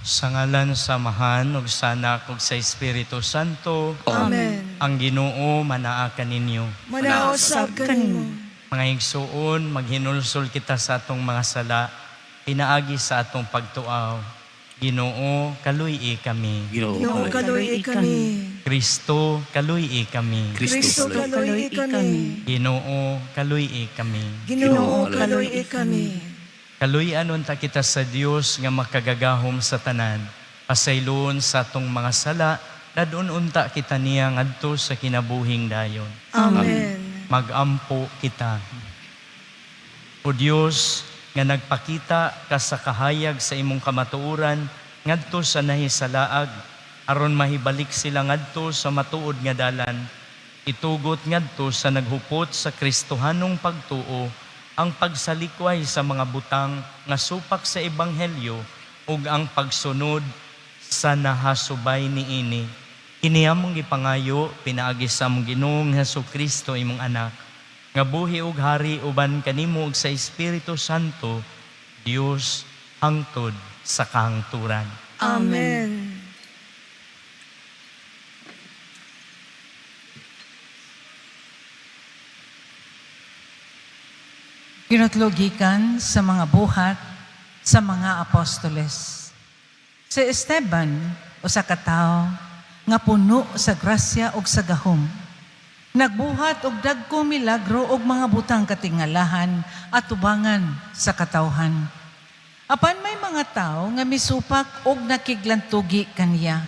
Sa ngalan sa Amahan ug sa Anak ug sa Espiritu Santo. Amen. Ang Ginoo manaa kaninyo. Manaa usab kanimo. Mga igsuon, maghinulsol kita sa atong mga sala, pinaagi sa atong pagtuaw. Ginoo, kaluy-i kami. Ginoo, Ginoo, kaluy-i. kaluy-i kami. Kristo, kaluy-i kami. Kristo, Kristo, kaluy-i kami. Ginoo, kaluy-i kami. Ginoo, kaluy-i kami. Kaluy-an unta kita sa Dios nga makagagahom sa tanan. Pasayloon sa atong mga sala, dad-on unta kita niya ngadto sa kinabuhing dayon. Amen. Magampo kita. O Dios, nga nagpakita ka sa kahayag sa imong kamatuoran ngadto sa nahisalaag, aron mahibalik sila ngadto sa matuod nga dalan, itugot ngadto sa naghupot sa Kristohanong pagtuo ang pagsalikway sa mga butang nga supak sa ebanghelyo ug ang pagsunod sa nahasubay niini. Kini among gipangayo pinaagi sa among Ginoong Hesus Kristo, imong anak, nga buhi ug hari uban kanimo ug sa Espiritu Santo, Dios, hangtod sa kahangturan. Amen. Kinutlo gikan sa mga Buhat sa mga Apostoles. Si Esteban, usa ka tawo nga puno sa grasya ug sa gahom, nagbuhat og dagkong milagro ug mga butang katingalahan at tubangan sa katawhan. Apan may mga tawo nga misupak og nakiglantugi kaniya,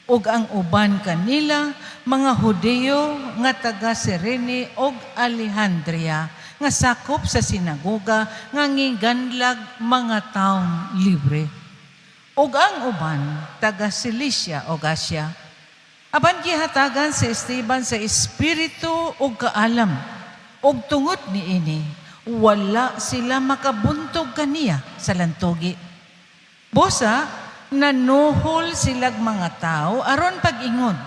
ug ang uban kanila mga Hudiyo nga taga Cirene ug Alejandria nga sakop sa sinagoga nga giganlag mga taong libre, ug ang uban taga Cilicia ug Asia. Apan gihatagan si Esteban sa espiritu ug kaalam, ug tungod niini wala sila makabuntog kaniya sa lantugi. Busa, nanuhol silag mga tao aron pag-ingon,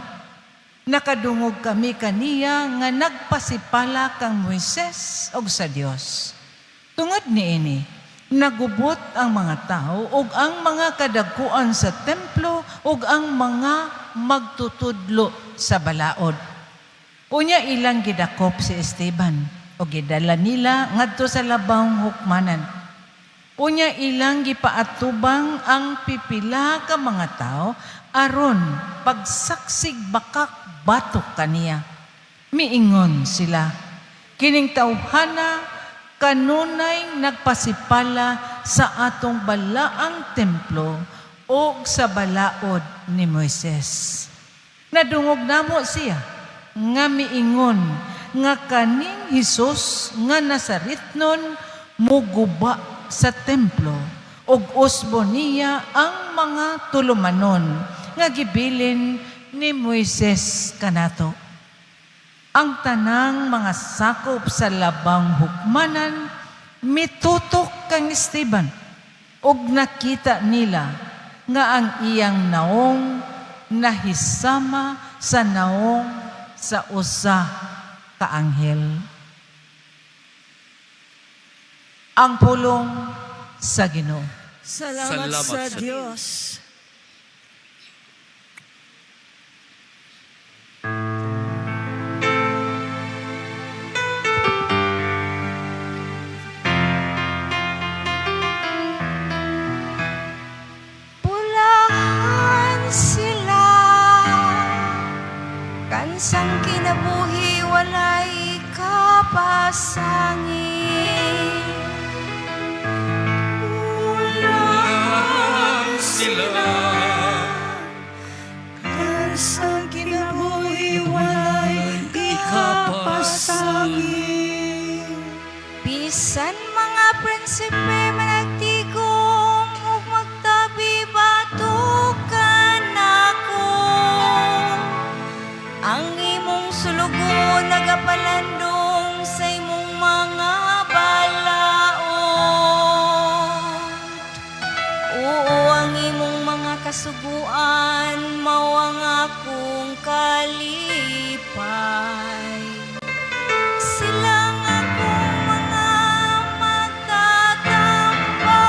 "Nakadungog kami kaniya nga nagpasipala kang Moises og sa Dios." Tungod niini, nagubot ang mga tao ug ang mga kadagkuan sa templo ug ang mga magtutudlo sa balaod. Unya ilang gidakop si Esteban ug gidala nila ngadto sa labawng hukmanan. Unya ilang gipaatubang ang pipila ka mga tao aron pagsaksig bakak batok kaniya. Miingon sila, "Kining tawhana kanunay nagpasipala sa atong balaang templo o sa balaod ni Moises. Nadungog namo siya nga miingon nga kaning Hesus nga Nazaretnon muguba sa templo ug usbo niya ang mga tulumanon nga gibilin ni Moises kanato." Ang tanang mga sakop sa labang hukmanan mitutok kang Esteban ug nakita nila nga ang iyang naong nahisama sa naong sa usa ka anghel. Ang pulong sa Ginoo. Salamat, Salamat sa sa Diyos. Bulahan sila, kansang kinabuhi walay kapasangit. Bulahan sila, kansang kinabuhi walay kapasangit. Bisan mga prinsipe managtigom ug magtabi batok kanako, ang imong sulugoon nagapalandong sa imong mga balaod. Oo, ang imong mga kasuguan mao ang akong kalipay. Silang akong mga magtatamba.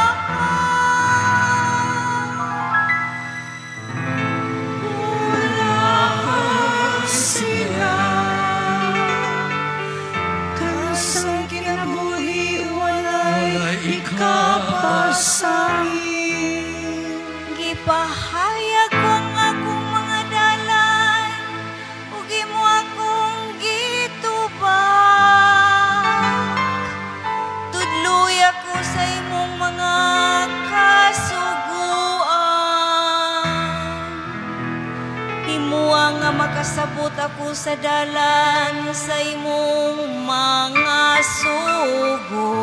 Gipahayag ko ang akong mga dalan ug imo akong gitubag. Tudloy ako sa imong mga kasuguan. Himua nga makasabot ako sa dalan sa imong mga sugo.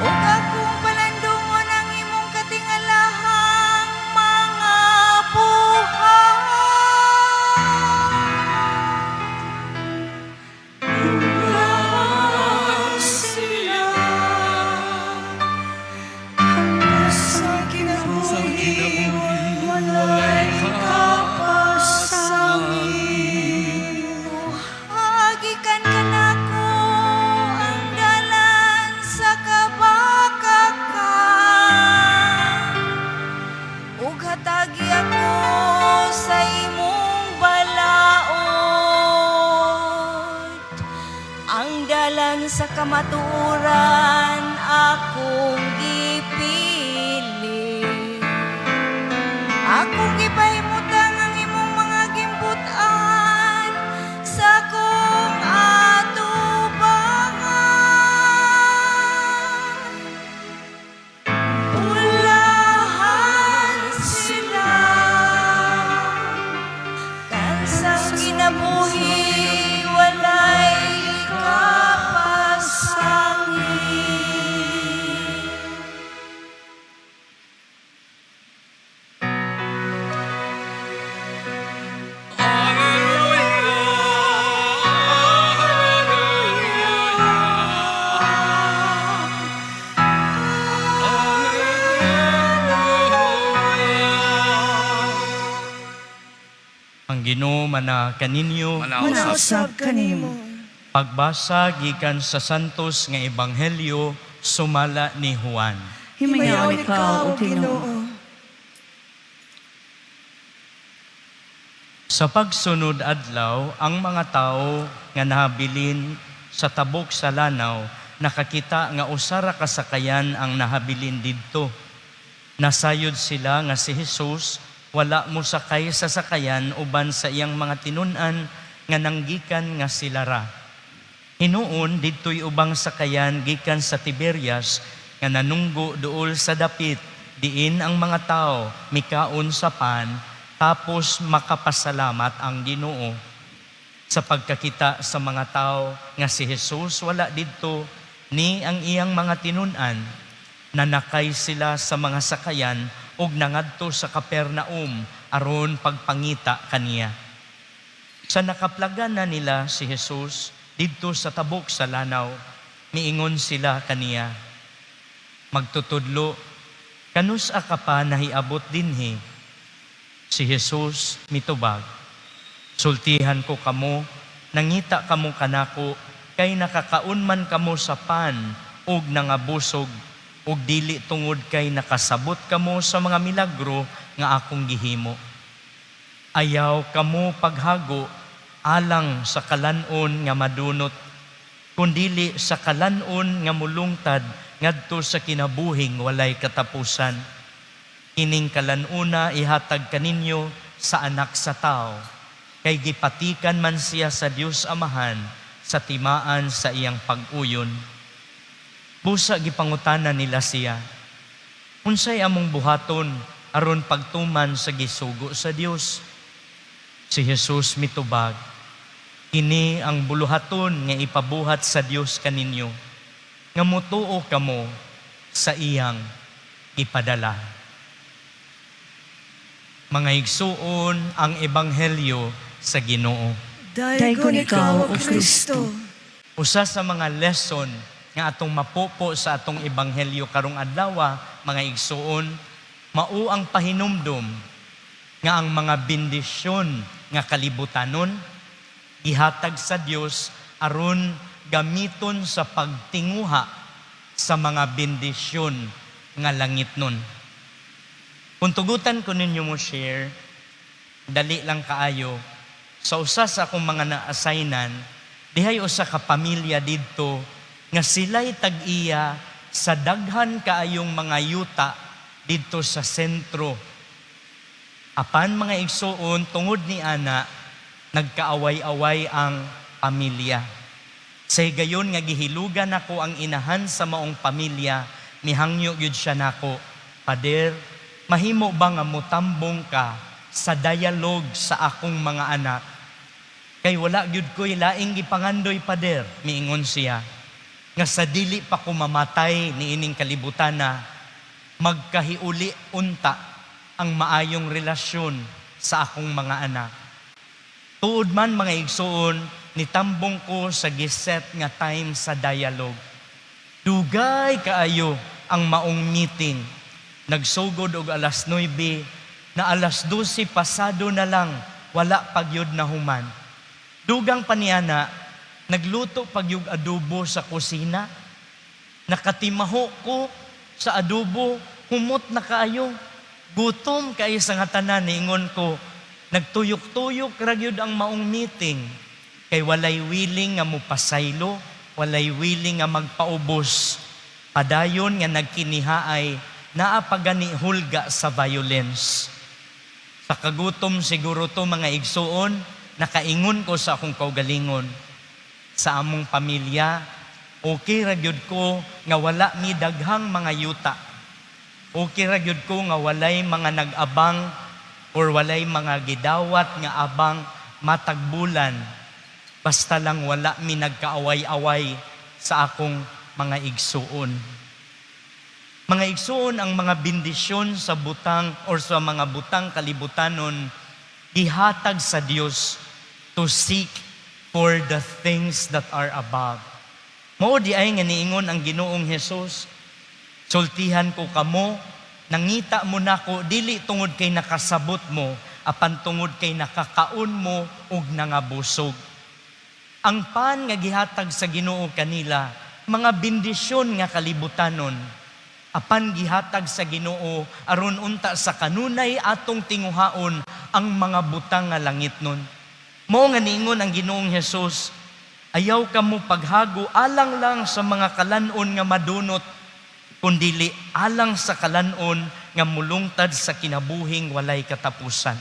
Ug akong palandungon ang imong katingalahang mga buhat. Ulahan sila sa kinabuhi, walay kapasangil. Hagikan kanako ang dalan sa kabakakan ug hatagi ako sa imong balaod. Ang dalan sa kamatuoran akong gipili. Akong gipahimutang ang imong mga gimbut-an sa akong atubangan. Ulahan sila kansang kinabuhi, walay kapasangil. Alleluia, Alleluia, Alleluia. Ang Ginoo mana kaninyo. Manausap. Manausap kanimo. Pagbasa gikan sa Santos nga Ebanghelyo sumala ni Juan. Himayaon ikaw, O Ginoo. Sa pagsunod adlaw, ang mga tao nga nahabilin sa tabok sa lanaw nakakita nga usa ra ka sakayan ang nahabilin didto. Nasayod sila nga si Jesus wala mo sakay sa sakayan uban sa iyang mga tinun-an nga nanggikan nga sila ra. Hinuon didto'y ubang sakayan gikan sa Tiberias nga nanunggo duol sa dapit, diin ang mga tao mikaon sa pan tapos makapasalamat ang Ginoo. Sa pagkakita sa mga tao nga si Jesus wala didto ni ang iyang mga tinun-an, nanakay sila sa mga sakayan ug nangadto sa Capernaum aron pagpangita kaniya. Sa nakaplagan na nila si Jesus didto sa tabok sa lanaw, miingon sila kaniya, "Magtutudlo, kanus-a ka pa nahiabot dinhi?" Si Jesus mitubag, "Sultihan ko kamo, nangita kamo kanako, kay nakakaon man kamo sa pan ug nangabusog, ug dili tungod kay nakasabot kamo sa mga milagro nga akong gihimo. Ayaw kamo paghago alang sa kalanon nga madunot, kundili sa kalanon nga mulungtad ngadto sa kinabuhing walay katapusan. Kining kalanuna ihatag kaninyo sa Anak sa Tao, kay gipatikan man siya sa Dios Amahan sa timaan sa iyang pag-uyon." Busa gipangutana nila siya, "Unsay among buhaton aron pagtuman sa gisugo sa Dios?" Si Jesus mitubag, "Kini ang buluhaton nga ipabuhat sa Dios kaninyo, nga mutuo kamo sa iyang ipadala." Mga igsuon, ang ebanghelyo sa Ginoo. Daygon ikaw, O Kristo. Usa sa mga lesson nga atong mapupo sa atong ebanghelyo karong adlaw, mga igsuon, mao ang pahinumdom nga ang mga bendisyon nga kalibutanon gihatag sa Dios aron gamiton sa pagtinguha sa mga bendisyon nga langitnon. Kung tugutan ko ninyo mo share, dali lang kaayo, sa usa sa akong mga na-assignan, dihay usa ka pamilya didto nga sila'y tag-iya sa daghan kaayong mga yuta. didto sa sentro. Apan, mga igsuon, tungod ni ana, nagkaaway-away ang pamilya. Sa higayon nga gihilugan nako ang inahan sa maong pamilya, mihangyo gyud siya nako, "Pader, mahimo ba nga mutambong ka sa dialogue sa akong mga anak? Kay wala gyud ko'y laing gipangandoy, pader," miingon siya, "nga sa dili pa ko mamatay niining kalibutan na magkahiuli unta ang maayong relasyon sa akong mga anak." Tuod man, mga igsuon, nitambong ko sa giset nga time sa dialogue. Dugay kaayo ang maong meeting. Nagsugod og alas 9, na alas 12 pasado na lang, wala pa gyud na human. Dugang pa niya na, nagluto pa gyud adobo sa kusina. Nakatimaho ko sa adobo, humot na kaayo. Gutom kaayo sa nga tanan, niingon ko, nagtuyok-tuyok ra gyud ang maong meeting. Kay walay willing nga mupasaylo, walay willing nga magpaubos. Padayon nga nagkinihaay, naa pa gani hulga sa violence. Sa kagutom siguro to, mga igsuon, nakaingon ko sa akong kaugalingon. Sa among pamilya, okay ra gyud ko nga wala mi daghang mga yuta. Okay ra gyud ko nga walay mga nag-abang or walay mga gidawat nga abang matag bulan. Basta lang wala mi nagkaaway-away sa akong mga igsuon. Mga igsuon, ang mga bendisyon sa butang or sa mga butang kalibutanon gihatag sa Dios to seek for the things that are above. Mao diay nga niingon ang Ginoong Hesus, "Sultihan ko kamo, nangita mo nako dili tungod kay nakasabot mo, apan tungod kay nakakaon mo ug nangabusog." Ang pan nga gihatag sa Ginoo kanila, mga bendisyon nga kalibutanon, apan gihatag sa Ginoo aron unta sa kanunay atong tinguhaon ang mga butang nga langitnon. Mao nga niingon ang Ginoong Hesus, "Ayaw kamo paghago alang lang sa mga kalanon nga madunot, kundili alang sa kalanon nga mulungtad sa kinabuhing walay katapusan."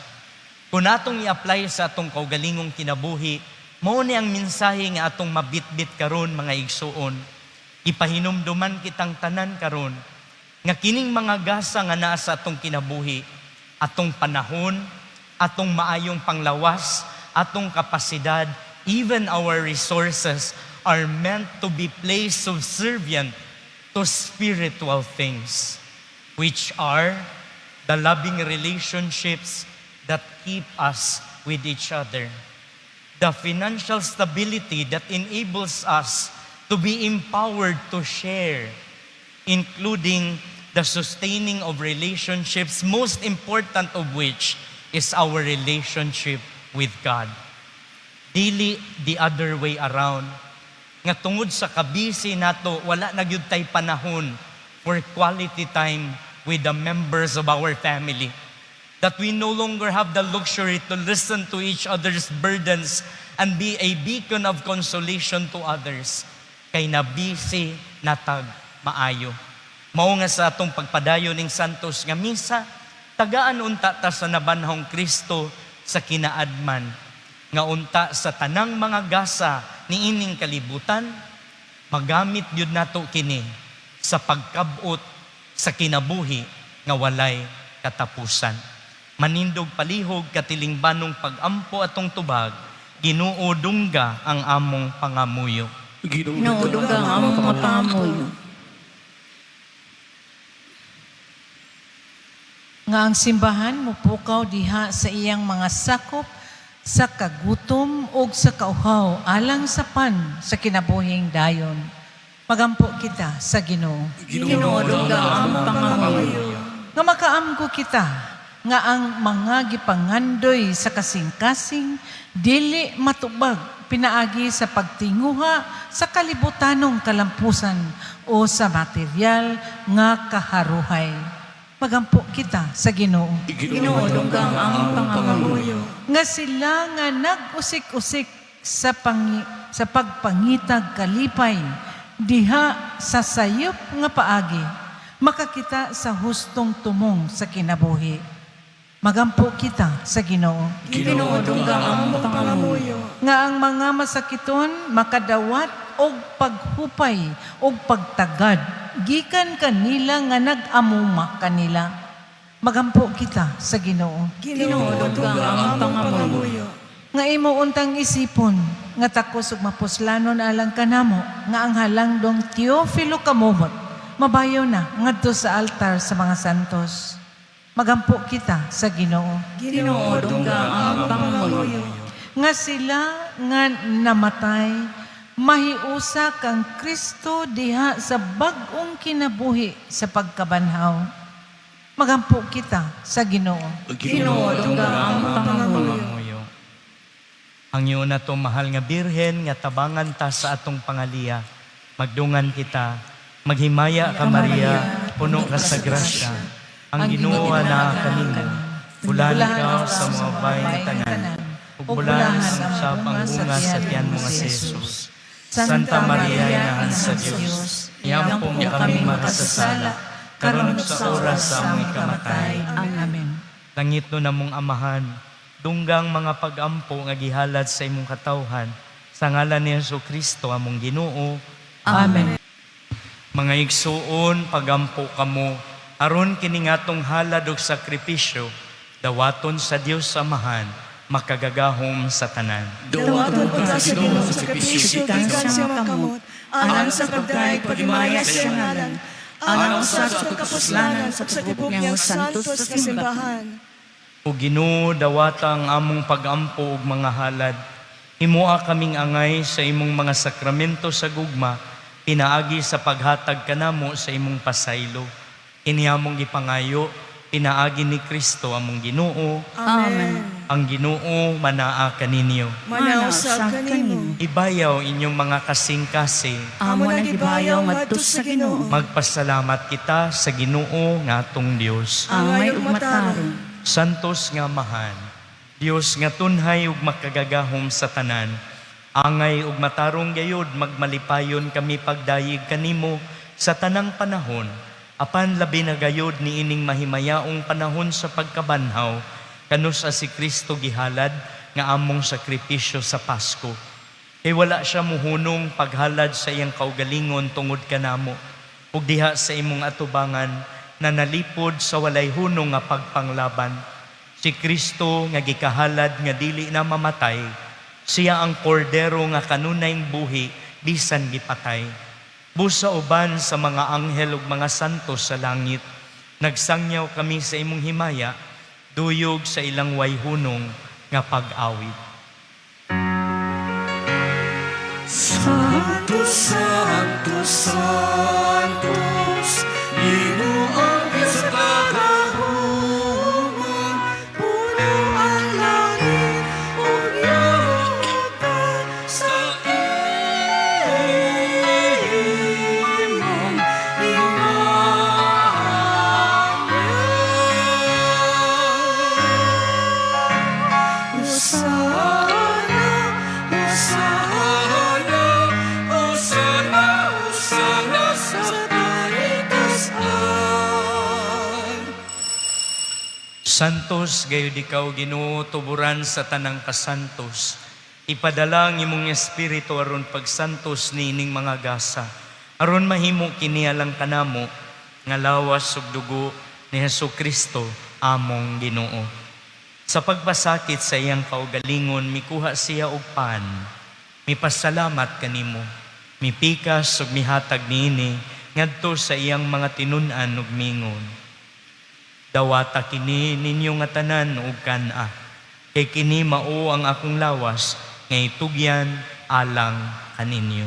Kung atong i-apply sa atong kaugalingong kinabuhi, mao ni ang mensahe nga atong mabitbit karon, mga igsuon. Ipahinumduman kitang tanan karon nga kining mga gasa nga naa sa atong kinabuhi, atong panahon, atong maayong panglawas, atong kapasidad, even our resources are meant to be placed subservient to spiritual things, which are the loving relationships that keep us with each other, the financial stability that enables us to be empowered to share, including the sustaining of relationships, most important of which is our relationship with God. Dili the other way around. Nga tungod sa kabisi nato, wala na gyud tay panahon for quality time with the members of our family. That we no longer have the luxury to listen to each other's burdens and be a beacon of consolation to others. Kay nabisi na tag maayo. Mao nga sa atong pagpadayon ning Santos nga Misa, tagaan unta ta sa nabanhong Kristo sa kinaadman nga unta sa tanang mga gasa niining kalibutan, magamit gyud nato kini sa pagkab-ot sa kinabuhi nga walay katapusan. Manindog palihog katilingbanong pag-ampo atong tubag. Ginoo, dungga ang among pangamuyo. Ginoo, dungga ang among mga pangamuyo. Nga ang simbahan mupukaw diha sa iyang mga sakop sa kagutom ug sa kauhaw alang sa pan sa kinabuhing dayon. Magampo kita sa Ginoo. Ginoo, dungga ang among pangamuyo. Nga makaamgo kita nga ang mga gipangandoy sa kasing-kasing dili matubag pinaagi sa pagtinguha sa kalibutanong kalampusan o sa material nga kaharuhay. Magampo kita sa Ginoo. Ginoo, dungga ang among pangamuyo. Nga sila nga nag-usik-usik sa pagpangitag kalipay diha sa sayop nga paagi. Makakita sa hustong tumong sa kinabuhi. Magampo kita sa Ginoo. Ginoo, dungga ang among pangamuyo. Nga ang mga masakiton makadawat og paghupay og pagtagad gikan kanila nga nag-amuma kanila. Magampo kita sa Ginoo. Ginoo, dungga ang among pangamuyo. Nga imo untang isipon nga takos ug mapuslanon alang kanamo nga ang halangdong Teofilo Kamumot mabayo na ngadto sa altar sa mga santos. Magampo kita sa Ginoo. Ginoo, dungga ang among pangamuyo. Nga sila nga namatay mahiusa kang Kristo diha sa bag-ong kinabuhi sa pagkabanhaw. Magampo kita sa Ginoo. Ginoo, dungga ang among pangamuyo. Pangamuyo. Hangyo na to, mahal nga Birhen, nga tabangan ta sa atong pangaliya. Magdungan kita, maghimaya ka Maria, puno ka sa grasya. Ang Ginoo na kanimo. Bulahan ikaw sa mga babae nga tanan, ug bulahan usab ang bunga sa tiyan mo nga si Jesus. Santa Maria, Inahan sa Dios, iampo mo kami makasasala, karon ug sa oras sa among ikamatay. Amen. Langit no namong amahan, dunggang mga pagampo nga gihalad sa imong katawhan, sa ngalan ni Hesus Kristo among Ginoo. Amen. Mga igsuon, pagampo kamo, aron kini ngatong halad og sakripisyo, dawaton sa Dios Amahan, makagagahom sa tanan. Dawaton unta sa Ginoo sa sakripisyo gikan sa mga kamot, alang sa pagdayeg paghimaya sa iyang ngalan, alang sa atong kapuslanan ug sa tibok niyang santos nga simbahan. O Ginoo, dawata ang among pagampo ug mga halad. Himoa kaming angay sa imong mga sakramento sa gugma, pinaagi sa paghatag kanamo sa imong pasaylo. Kini among gipangayo, pinaagi ni Kristo among Ginoo. Amen. Ang Ginoo manaa kaninyo. Manaw sa kanimo. Ibayaw inyong mga kasing-kasing. Amo nang gibayaw ngadto sa Ginoo. Magpasalamat kita sa Ginoo nga atong Dios. Angay ug matarong. Santos nga Amahan, Dios nga tunhay ug makagagahom sa tanan, angay ug matarong gayod magmalipayon kami pagdayeg kanimo sa tanang panahon, apan labi na gayod niining mahimayaong panahon sa pagkabanhaw, kanus sa si Kristo gihalad nga among sakripisyo sa Pasko. Kay wala siya muhunong paghalad sa iyang kaugalingon tungod kanamo, ug diha sa imong atubangan na nalipod sa walay hunong nga pagpanglaban. Si Kristo nga gikahalad nga dili na mamatay, siya ang kordero nga kanunayng buhi bisan gipatay. Busa uban sa mga anghel ug mga santo sa langit, nagsangyaw kami sa imong himaya, duyog sa ilang way hunong nga pag-awit. Santo, Santo, Santos, Ginoo sa kagahuman, Puno ang langit ug yuta sa imong himaya. Hosana, Hosana, Hosana, Hosana sa kalitasan. Santos gayud ikaw Ginoo tuburan sa tanang kasantos. Ipadala ang imong espiritu aron pagsantos niining mga gasa. Aron mahimo kini alang kanamo nga lawas ug dugo ni Hesus Kristo among Ginoo. Sa pagpasakit sa iyang kaugalingon mikuha siya og pan. Mipasalamat kanimo. Mipikas ug mihatag niini ngadto sa iyang mga tinun-an ug mingon. Dawata kini ninyo nga tanan ug kan-a. Kay kini mao ang akong lawas nga itugyan alang kaninyo.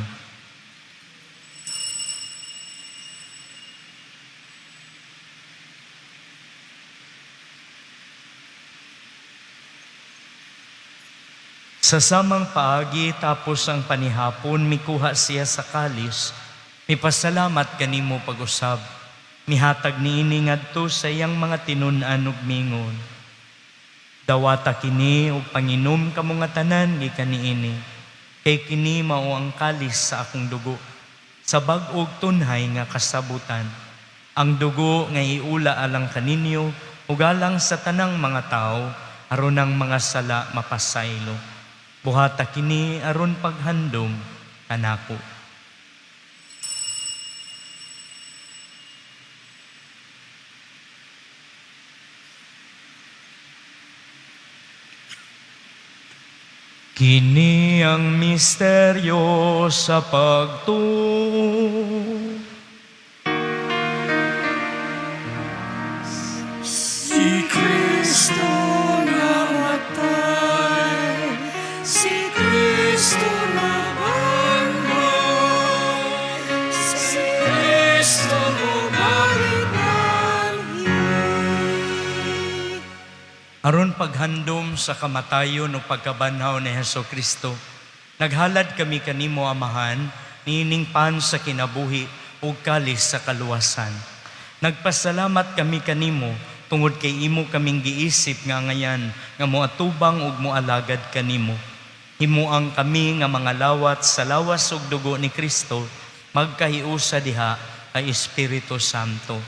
Sa samang paagi tapos ang panihapon mikuha siya sa kalis, mipasalamat kanimo pag-usab. Mihatag niini ngadto sa iyang mga tinun-an ug mingon. Dawata kini ug panginom kamo nga tanan gikan niini. Kay kini mao ang kalis sa akong dugo, sa bag-og tunhay nga kasabutan. Ang dugo nga iula alang kaninyo ug alang sa tanang mga tawo aron ang mga sala mapasaylo. Buhata kini aron paghandom kanako. Kini ang misteryo sa pagtuo. Si Kristo namatay, si Kristo nabanhaw, si Kristo mobalik anhi. Aron paghandom sa kamatayon o pagkabanhaw ni Heso Kristo, naghalad kami kanimo Amahan, niining pan sa kinabuhi ug kalis sa kaluwasan. Nagpasalamat kami kanimo tungod kay imo kaming giisip nga ngayan nga moatubang ug moalagad kanimo. Himuang kami nga mga lawat sa lawas ug dugo ni Kristo, magkahiusa diha kay Espiritu Santo.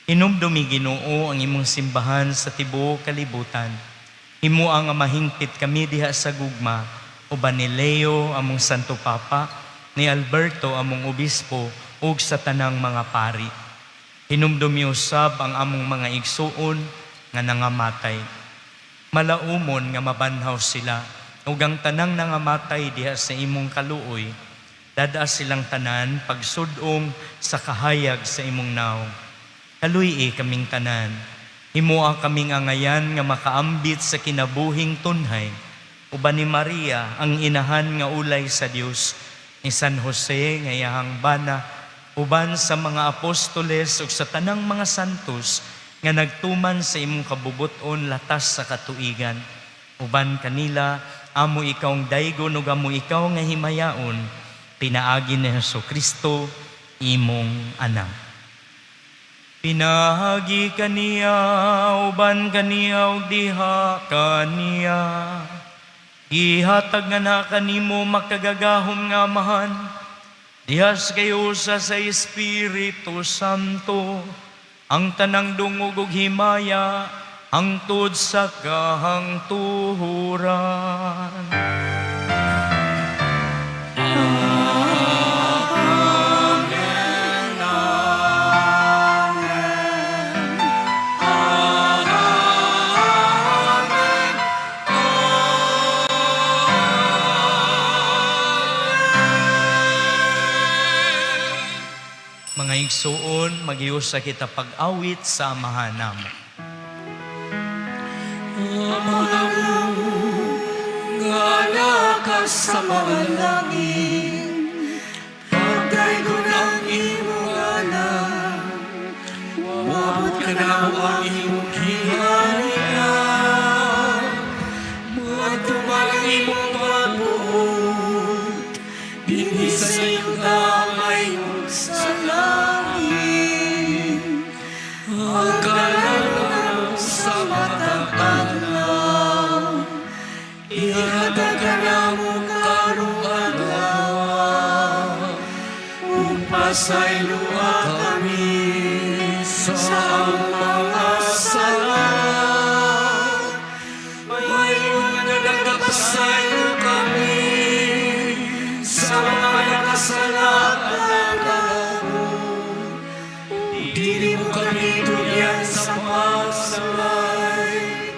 Hinumdumi Ginoo ang imong simbahan sa tibuok kalibutan. Himua nga mahingpit kami diha sa gugma uban ni Leo among Santo Papa, ni Alberto among obispo ug sa tanang mga pari. Hinumdumi usab ang among mga igsuon nga nangamatay. Malaumon nga mabanhaw sila ug ang tanang nangamatay diha sa imong kaluoy. Dada silang tanan pagsudong sa kahayag sa imong naong. Kaluy kaming tanan. Himoa kaming angayan nga makaambit sa kinabuhing tunhay. Uban ni Maria ang inahan nga ulay sa Dios, ni San Jose nga iyahang bana, uban sa mga apostoles ug sa tanang mga santos nga nagtuman sa imong kabubuton latas sa katuigan. Uban kanila amo ikaw ang daygon ug amo ikaw nga himayaon, pinaagi ni Hesus Kristo imong anak. Pinahagi kaniya, uban kaniya, ug diha kaniya. Gihatag nga na kanimo makagagahom nga amahan. Dihas kayo sa Espiritu Santo, ang tanang dungog ug himaya, hangtod sa kahangtuhuran. Mga igsuon, magiusa kita pag-awit sa Amahan namo. Nga naka sa mga langit, pagdaygon ang imong ngalan, moabot ka na ang imong gingharian, moatuman ang imong pagbuot, dinhi sa yuta ayon sa langit. Ang kalangaw sa matang adlaw, ihatag ka namo karong adlaw, ug pasayloa kami sa among mga sala. Mayon nga nagpasaylo kami sa mga nakasala kanamo. Dili mo kami tugyan sa pagsalay,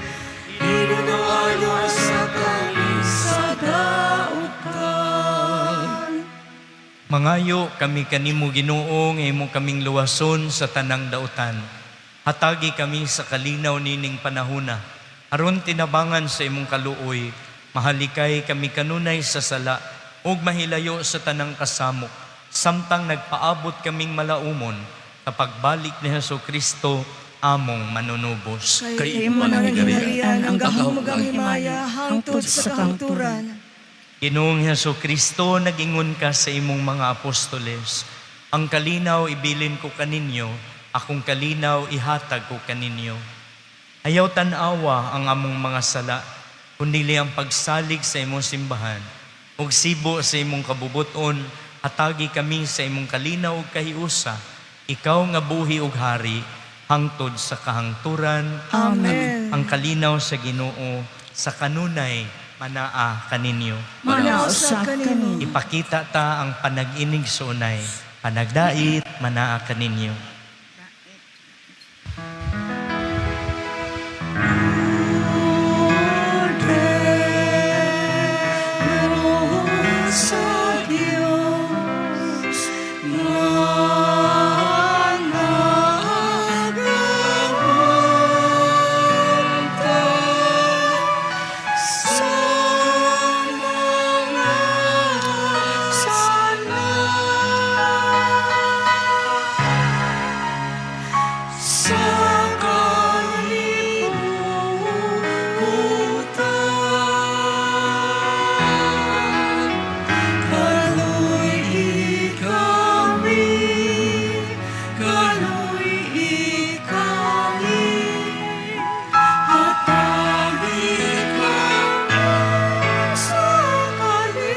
Inunawayo sa kami sa dautan. Mangayo kami kanimo Ginoo nga imo kaming luwason sa tanang dautan. Hatagi kami sa kalinaw nining panahona. Aron tinabangan sa imong kaluoy, mahalikay kami kanunay sa sala ug mahilayo sa tanang kasamok. Samtang nagpaabot kaming malaumon kapag balik ni Hesus Kristo among manunubos. Kay imo ang gingharian, ang gahom ug ang himaya hangtod sa kahangturan. Ginoong Heso Kristo, nagingon ka sa imong mga apostoles. Ang kalinaw ibilin ko kaninyo, akong kalinaw ihatag ko kaninyo. Ayaw tan-awa ang among mga sala, kundili ang pagsalig sa imong simbahan. Ug sibo sa imong kabubuton, hatagi kami sa imong kalinaw ug kahiusa, Ikaw nga buhi ug hari hangtod sa kahangturan. Amen. Ang kalinaw sa Ginoo sa kanunay manaa kaninyo. Manaa usab kanimo. Ipakita ta ang panag-inig sunay, panagdait manaa kaninyo. Sa Diyos nga nagawanta sa mga sala sa kalibutan. Kaloy kami, kaloy kami, hatagi kami sa kalinaw.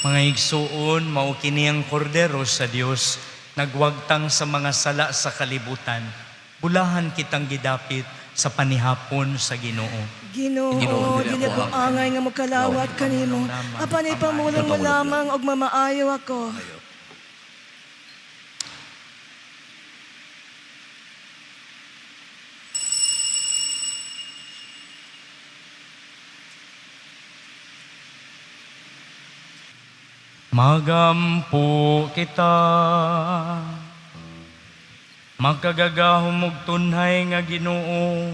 Mga igsuon, mao kini ang kordero sa Dios, nagwagtang sa mga sala sa kalibutan. Bulahan kitang gidapit sa panihapon sa Ginoo. Ginoo, Ginoo, dili ako angay nga mokalawat kanimo. Apan ipamulong mo lamang og mamaayo ako. Magampo kita. Makagagahom og tunhay nga Ginoo,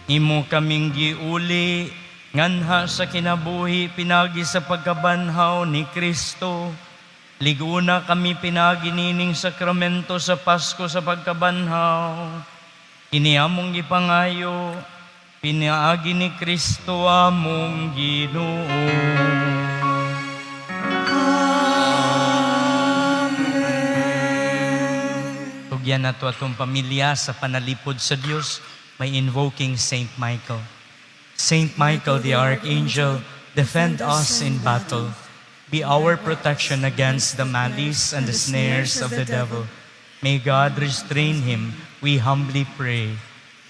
imo kaming giuli nganha sa kinabuhi pinagi sa pagkabanhaw ni Kristo. Liguna kami pinagi nining sakramento sa Pasko sa pagkabanhaw. Kini among gipangayo, pinaagi ni Kristo among Ginoo. Tugyan nato atong pamilya sa panalipod sa Dios by invoking Saint Michael. Saint Michael the Archangel, defend us in battle. Be our protection against the malice and the snares of the devil. May God restrain him, we humbly pray.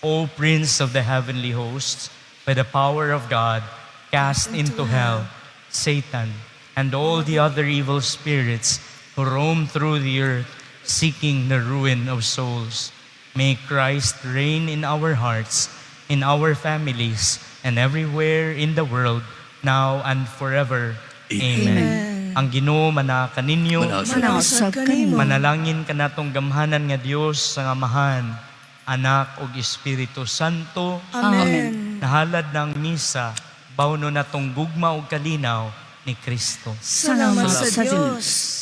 O Prince of the heavenly hosts, by the power of God, cast into hell Satan and all the other evil spirits who roam through the earth seeking the ruin of souls. May Christ reign in our hearts, in our families, and everywhere in the world, now and forever. Amen. Ang Ginoo manaa kaninyo, Manaa usab kanimo. manalangin kanatong gamhanan nga Dios sa Amahan, Anak ug Espiritu Santo. Amen. Nahalad ng misa, bawno natong gugma ug kalinaw ni Kristo. Salamat sa Dios.